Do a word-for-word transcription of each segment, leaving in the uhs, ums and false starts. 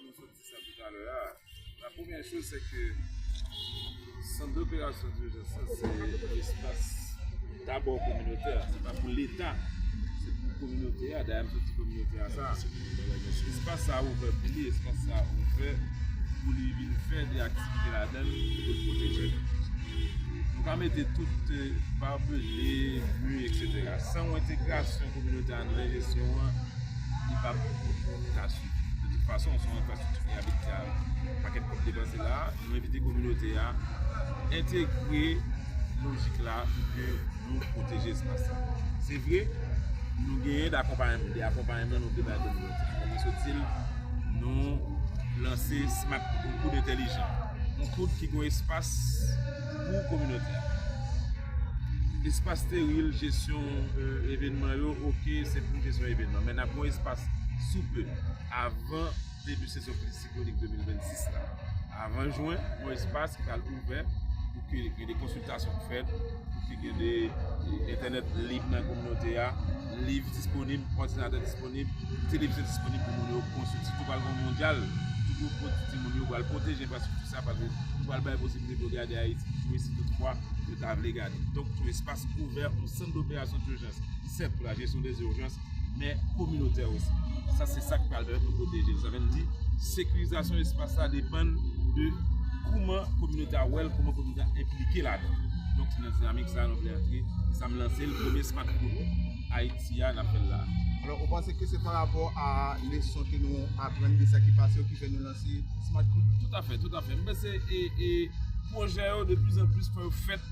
Nou sot di sa toutalè a. La premyè choz, se ke sant doperasyon dijans la, se yon espas dabò kominotè. Se pa pou Leta, se pou kominote a. Dayè, m sot di kominote a sa. Espas sa a ouvè pou li, espas sa a ouvè pou li vin fè de aktivite ladan l, pou l pwoteje l. Nou ka mete tout, eh, babele, mi, etsetera. San yon entegrasyon kominote a nan jesyon an, li p ap ka swiv. De tout fason, se yon enfrastrikti ki gen avèk yon pakèt kòb depanse la. Nou envite kominote a entegre lojik la pou ke nou pwoteje espas la. Se vre, nou genyen de akonpayman, de akonpayman nou te bay kominote a. Kòm mwen sot di l, nou lanse Smart Koud, yon koud entèlijan. Yon koud ki gen espas pou kominote a. Espas steril, jesyon, eh, evènman yo, oke, se pou jesyon evènman. Men n ap gen espas sou pe avan debi sezon pli siklonik de mil vennsis la. Avan jen, yon espas ki pral ouvè pou ke gen de konsiltasyon k fèt, pou ke gen de, eh, entènèt lib nan kominote a, liv disponib, òdinatè disponib, televizyon disponib pou moun yo konsilte. Sitou pral gen mondyal, tout gwo pwodui timoun yo pral pwoteje enfrastrikti sa, paske nou pral bay posiblite pou yo gade Ayiti jwe si toutfwa yo ta vle gade. Donk, yon espas ouvè, yon sant doperasyon dijans, sèt pou la jesyon de ijans, men kominotè osi. Sa, se sa k pral pèmèt nou pwoteje l. Sa vle di, sekirizasyon espas la depann de kòman kominote a wè l, kòman kominote a enplike ladan. Donk, se nan dinamik sa a nou vle antre, e sa m lanse l, premye Smart Koud Ayiti a, n ap fè l la. Alò, ou panse ke se pa rapò a leson ke nou aprann de sa ki pase yo ki fè nou lanse Smart Koud? Toutafè, toutafè. M panse, e, e, pwojè yo, de plis an plis, fò yo fèt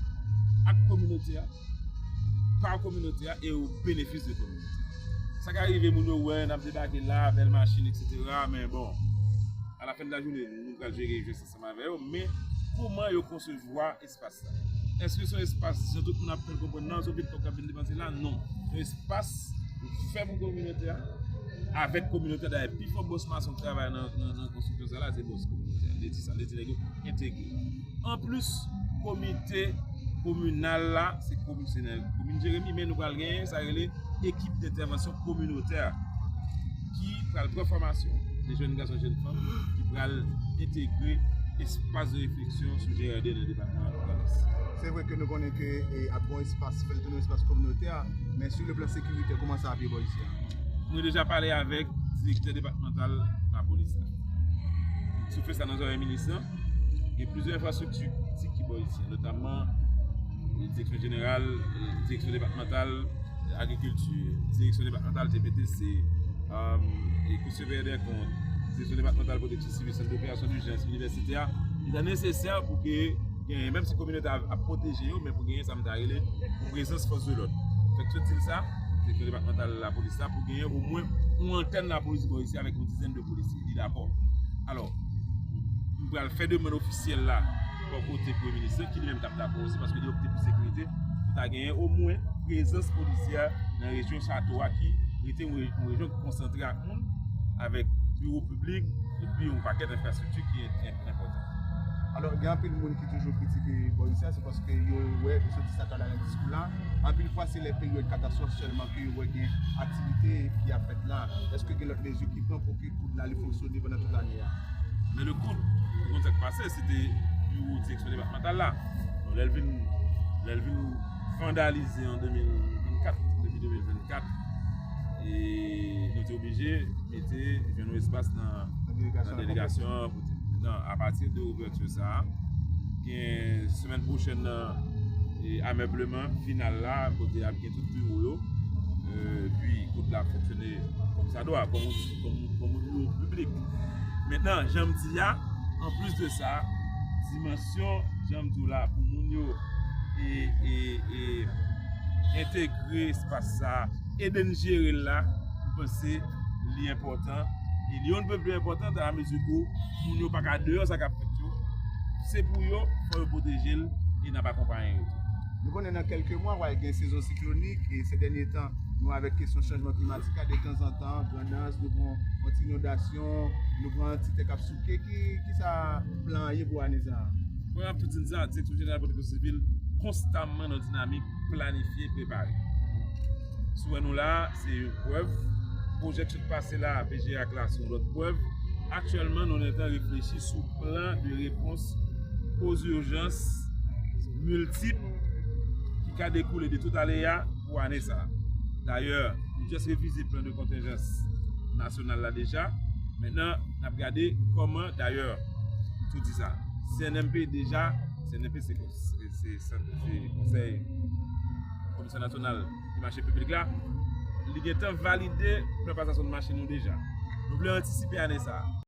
ak kominote a, pa kominote a e o benefis de kominote a. Sa ka rive moun yo wè n ap debake la, bèl machin, etsetera. Men bon, a la fen de la jounen, nou pral jere ijans ansanm avè yo. Men kòman yo konsevwa espas la? Èske se yon espas, jan tout moun ap fè l konprann nan, se yon pil kòb k ap vin depanse la? Non. Se yon espas pou fè pou kominote a, avèk kominote a. Dayè, pi fò bòs mason k travay nan, nan, nan konstriksyon sa la, se bòs kominote a. Li di sa, li di nèg yo entegre. Anplis, komite kominal la, se komi-, se nan komin Jeremi, men nou pral genyen sa rele ekip dentèvansyon kominotè ki pral pran fòmasyon de jèn gason, jèn fanm ki pral entegre espas de refleksyon sou G R D nan depatman Nòdès. Se vre ke nou konnen ke, e, ap gon espas, fè l tounen espas kominotè, men sou le plan sekiritè, kòman sa ap ye bò isi a? Mwen deja pale avèk direktè depatmantal lapolis la. Soufle sa nan zòrèy minis lan. Gen plizyè enfrastrikti kritik ki bò isi a, notamman, e, direksyon jeneral, e, direksyon depatmantal agrikilti, direksyon depatmantal T P T C, um, e Kou Siperyè dè Kont, direksyon depatmantal pwoteksyon sivil, sant doperasyon dijans, inivèsite a. Li ta nesesè pou ke genyen, menm si kominote a ap pwoteje yo, men pou genyen sa m ta rele yon prezans fòs de lòd. Fèk soti l sa, direksyon depatmantal lapolis la, pou genyen omwen yon antèn lapolis bò isi avèk yon dizèn de polisye. Li dakò. Alò, m pral fè demann ofisyèl la bò kote premye minis lan, ki li menm t ap dakò osi, paske li opte pou sekirite, pou ta genyen omwen prezans polisyè nan rejyon Chato a, ki rete yon re-, yon rejyon ki konsantre ak moun, avèk biwo piblik, epi yon pakèt enfrastrikti ki en-, en-, enpòtan. Alò, gen anpil moun ki toujou kritike bò isi a, se paske yo wè, yo soti sa talè nan diskou la, anpil fwa se lè peryòd katastwòf sèlman ke yo wè gen aktivite ki ap fèt la. Èske gen lòt mezi ki pran pou ke koud la li fonksyone pandan tout ane a? Men le koud, ou konn sa k pase, se te biwo direksyon depatmantal la. Bon, lè l vin, lè l vin vandalize an de mil vennkat, depi de mil vennkat, e nou te oblije mete, jwenn yon espas nan, nan delegasyon an pou te. Mentnan, apati de ouvèti sa a, gen semèn pwochèn nan, e, amèbleman final la, kote ap gen tout biwo yo, e, epi koud la fonksyone kòm sa dwa, kòm, kòm, kòm yon biwo piblik. Mentnan, jan m di a, anplis de sa, dimansyon, jan m di w la, pou moun yo, e, e, e, entegre espas sa, ede n jere l la, m panse li enpòtan. E li yon pè pli enpòtan, dans la mesure où moun yo pa ka deyò sa k ap fèt yo. Se pou yo, fò yo pwoteje l, e n ap akonpaye yo tou. Nou konnen nan kèlke mwa, w a gen sezon siklonik, e se dènye tan, nou avèk kesyon chanjman klimatik la, detanzantan, Grandans, nou pran yon ti inondasyon, nou pran yon ti tè k ap souke. Ki, ki sa plan an ye pou ane sa a? Bon, n ap tou di n sa, Direksyon Jeneral Pwoteksyon Sivil konstamman nan dinamik planifye, prepare. Si w wè nou la, se yon prèv. Pwojè k sot pase la, P G A k la, se yon lòt prèv. Aktyèlman, nou gentan reflechi sou plan de réponse aux urgences multiples ki ka dekoule de tout aleya pou ane sa. Dayè, nou just revize plan de kontenjans nasyonal la deja. Mentnan, n ap gade kòman, dayè, m tou di sa, C N M P deja, C N M P se, se, se, se konsèy Komisyon Nasyonal de Mache Piblik la, li gentan valide plan pasasyon de mache nou deja. Nou vle antisipe ane sa a.